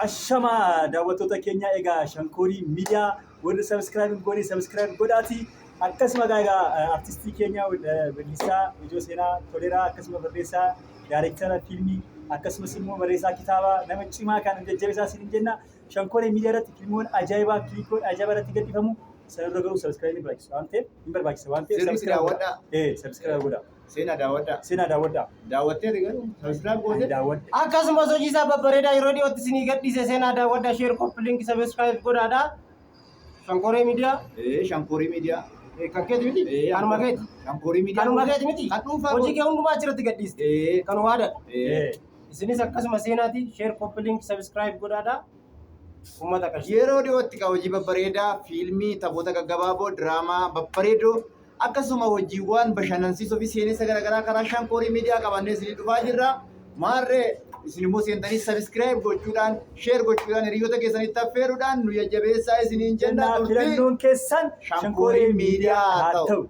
Ashamaa daawwattoota keenya, egaa Shankoorii Miidiyaa warri subscribe hin goone subscribe godhaati. Akkasuma egaa artistii keenya weellisaa Ijoo Seenaa Toleeraa, akkasuma barreessaa, daayireektara fiilmii, akkasumas immoo barreessaa kitaabaa, nama cimaa kan jajjabeessaa isiniin jenna. Shankoorii Miidiyaa irratti fiilmiiwwan ajaa'ibaa, kiliipiiwwan ajaa'ibaa irratti gadhiifamu. Sana dura garuu subscribe ni barbaachisa waan ta'eef, hin barbaachisa waan ta'eef Sirriitti subscribe godhaa. daawwadhaa. Subscribe godhaa. Seenaa daawwadhaa. Seenaa daawwadhaa. Daawwattee garuu subscribe Ani goote. daawwadhe. Akkasumas hojii isaa babbareedaa yeroo dhiyootti isinii gadhiise seenaa daawwadhaa, share, copy link, subscribe godhaadha. Shankoree Miidiyaa. Shankoorii Miidiyaa. Kan keeti miti? Kanuma keeti. Shankoorii Miidiyaa. Kanuma keeti miti? Kan dhuunfaa. Hojii kee hundumaa achirratti gadhiiste. Kan waadadha. Isinis akkasuma seenaati share, copy link, subscribe godhaadha. Uummata qashtii. Yeroo dhiyootti ka hojii babbareedaa, fiilmii, taphoota gaggabaaboo, diraamaa babbareedoo, akkasuma hojiiwwan bashannansiisoo fi seenessa garaagaraa karaa Shankoorii Miidiyaa qabannee isinii dhufaa jirra. Maarree isin immoo seentanii subscribe gochuudhaan, share gochuudhaan, hiriyoota keessanitti affeeruudhaan nu jajjabeessaa isiniin jenna. Jennaa turtii filannoon keessan Shankoorii Miidiyaa haa ta'u. Ta'u.